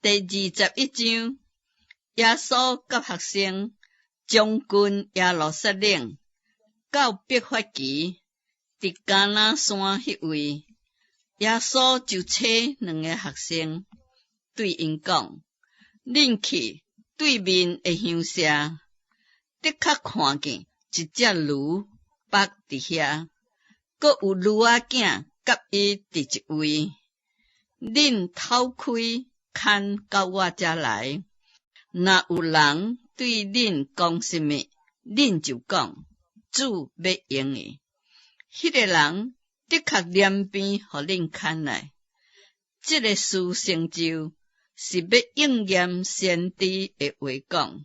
第21章，耶穌佮學生將近耶路撒冷，到伯法其，佇橄欖山彼位，耶穌就差兩个學生，對𪜶講：恁去對面的鄉社，的確看見一隻驢縛佇遐，閣有驢仔囝佮伊佇一位。恁透開牽到我遮來。若有人對恁講啥物，恁就講：主欲用伊。彼个人的確連鞭予恁牽來。這个事成就，是欲應驗先知的話講，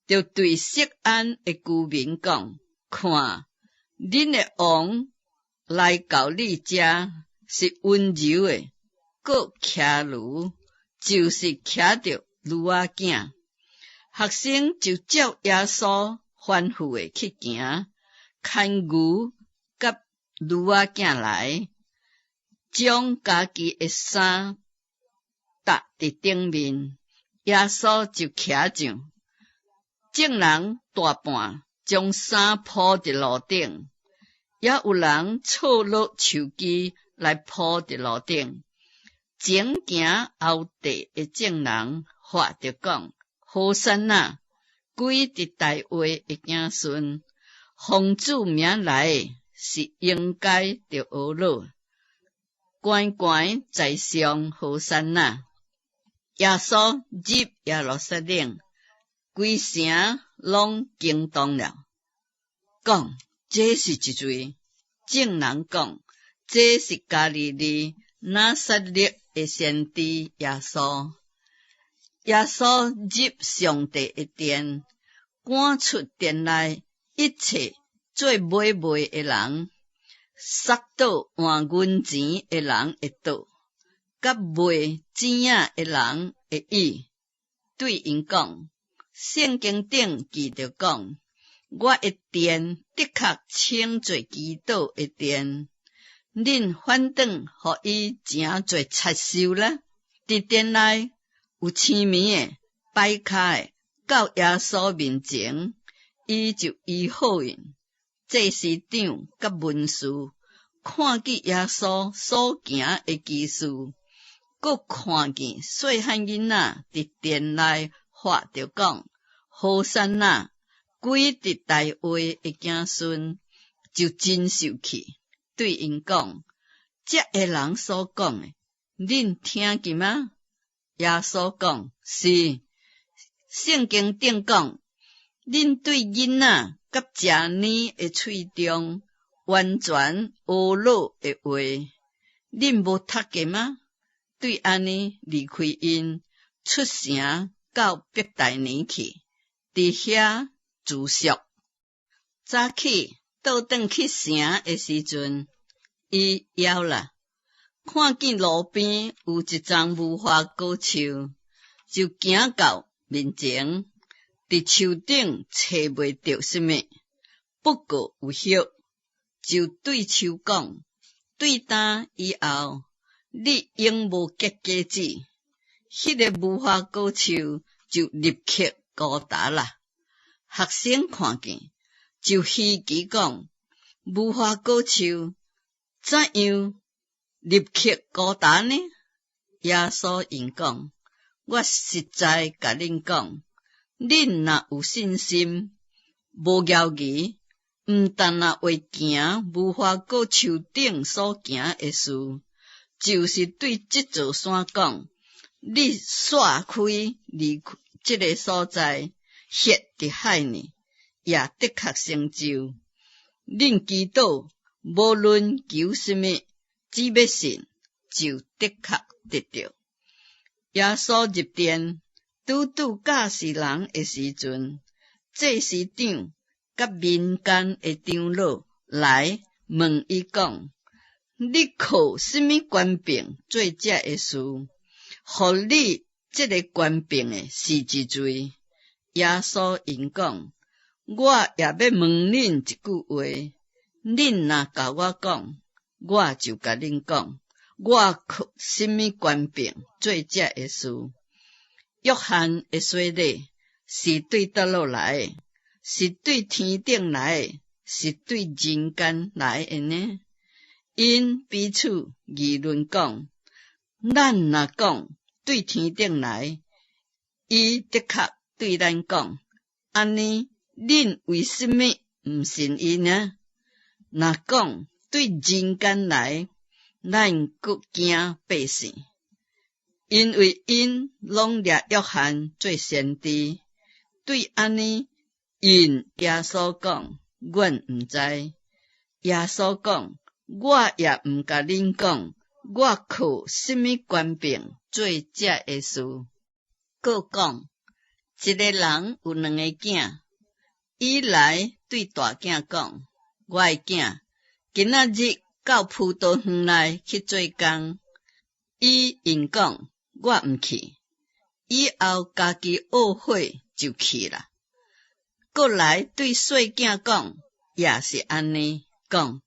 著對錫安的居民講：看，恁的王來到你遮，是溫柔的，閣騎驢，就是騎著驢仔囝。學生就照耶穌吩咐的去行，牽牛佮驢仔囝來，將家己的衫搭佇頂面，耶穌就騎上。眾人大半將衫鋪佇路頂，也有人錯落樹枝來鋪佇路頂。前行後綴的眾人喊著講：和散那，歸佇大衛的子孫，奉主名來的是應該著呵咾。懸懸在上，和散那。耶穌入耶路撒冷，規城攏驚動了，講：這是一誰？眾人講：這是加利利拿撒勒的先知耶穌。耶穌入上帝的殿，趕出殿內一切做買賣的人，捒倒換銀錢的人的桌，佮賣糋仔的人的椅，對𪜶講：聖經頂記著講，我的殿的確稱做祈禱的殿，恁反轉予伊成做賊岫啦！佇殿內有青痼的、跛跤的，到耶穌面前，伊就醫好𪜶。祭司長佮文士看見耶穌所行的奇事，閣看見細漢囡仔佇殿內喊著講：和散那，歸佇大衛的子孫，就真受氣，對𪜶講：這个人所講的，恁聽見嗎？耶穌講：是，聖經頂講，恁對囡仔佮食奶的喙中完全呵咾的話，恁無讀過嗎？對按呢離開𪜶，出城到伯大尼去，佇遐住宿。早起倒轉去城的時陣，伊枵啦，看見路邊有一叢無花果樹，就行到面前，佇樹頂揣袂著啥物，不過有葉，就對樹講：對今以後，你永無結果子。彼个無花果樹就立刻枯焦啦。學生看見，就稀奇講：無花果樹怎樣立刻枯焦呢？耶穌應講：我實在共恁講，恁若有信心，無猶疑，毋但若會行無花果樹頂所行的事，就是對這座山講：你徙開離這个所在，歇佇海裡，也的確成就。恁祈禱，無論求啥物，只欲信，就的確得著。耶穌入殿，拄拄教示人的時陣，祭司長佮民間的長老來問伊講：你靠啥物權柄做這个事？予你這个權柄的是一誰？耶穌應講：我也欲問恁一句話，恁若共我講，我就共恁講，我靠啥物權柄做這个事。約翰的洗禮是對佗落來的？是對天頂來的？是對人間來的呢？𪜶彼此議論講：咱若講對天頂來，伊的確對咱講：按呢，恁為什麼毋信伊呢？若講對人間來，咱閣驚百姓，因為𪜶攏掠約翰做先知。對按呢，𪜶耶穌講：阮毋知。耶穌講：我也毋共恁講，我靠什麼權柄做這个事。閣講，一个人有兩个囝，伊來對大囝講：我的囝，今仔日到葡萄園內去做工。伊應講：我毋去。以後家己懊悔就去啦。閣來對細囝講，也是按呢講。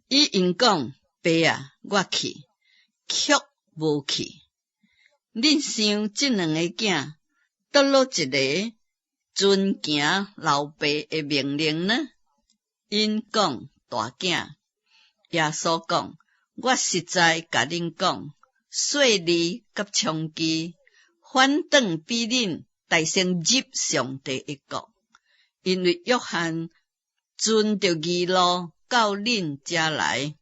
伊應講：爸啊，我去，卻無去。恁想這兩個囝，佗落一个遵行老爸的命令呢？𪜶講大囝。耶穌講：我實在共恁講，稅吏佮娼妓，反轉比恁大先入上帝的國。因為約翰遵著義路到恁遮來，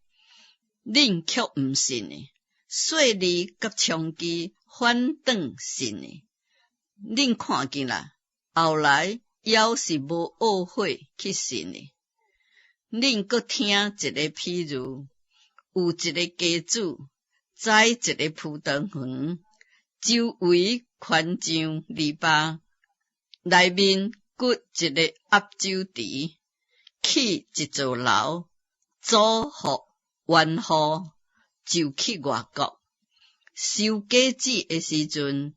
恁卻毋信伊。稅吏佮娼妓反轉信伊。恁看見啦，後來猶是無懊悔去信伊。恁閣聽一个譬喻：有一个家主栽一个葡萄園，周圍圈上籬笆，內面掘一个壓酒池，起一座樓，租予園戶，就去外國。收果子的時陣，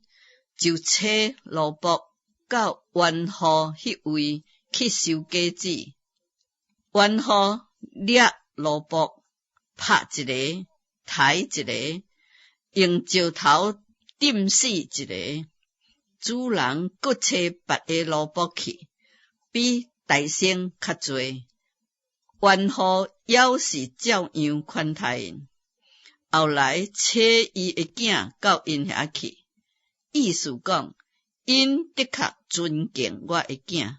就差奴僕到園戶彼位去收果子。園戶掠奴僕，拍一个，刣一个，用石頭釘死一个。主人閣差別个奴僕去，比大先較濟。園戶猶是照樣款待𪜶。後來差伊的囝到𪜶遐去，意思講，𪜶的確尊敬我的囝。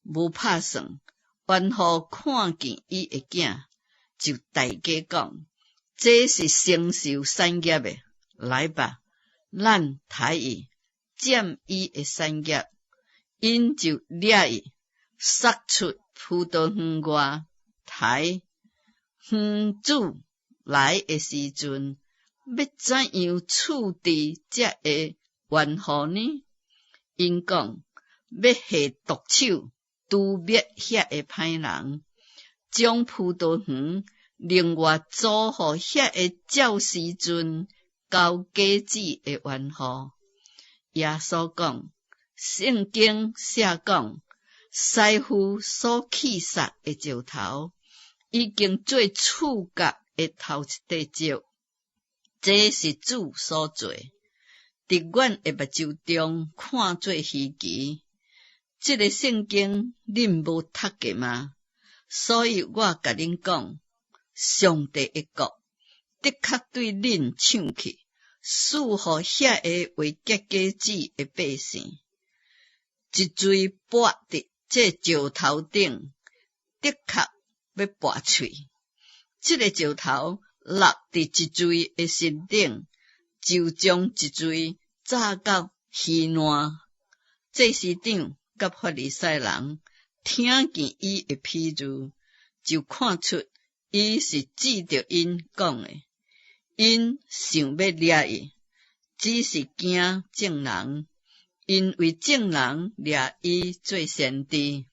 無拍算，園戶看見伊的囝，就大家講：這是承受產業的，來吧，咱刣伊，佔伊的產業。𪜶就掠伊，殺出葡萄園外，刣。園主來的時陣，欲怎樣處置這个園戶呢？𪜶講，欲下毒手，誅滅遐个歹人，將葡萄園另外租予遐个照時陣交果子的園戶。耶穌講，聖經寫講，師傅所棄殺的石頭，已經做厝角的頭一塊石。這是主所做，佇阮的目睭中看做稀奇。這个聖經恁無讀過嗎？所以我共恁講，上帝的國的確對恁搶去，賜予遐个會結果子的百姓。一錘撥佇這石頭頂，的確欲撥碎。這个石頭落佇一錘的身頂，就將一錘砸到稀爛。祭司長佮法利賽人聽見伊的譬喻，就看出伊是指著𪜶講的。𪜶想欲掠伊，只是驚眾人，因為眾人掠伊做先知。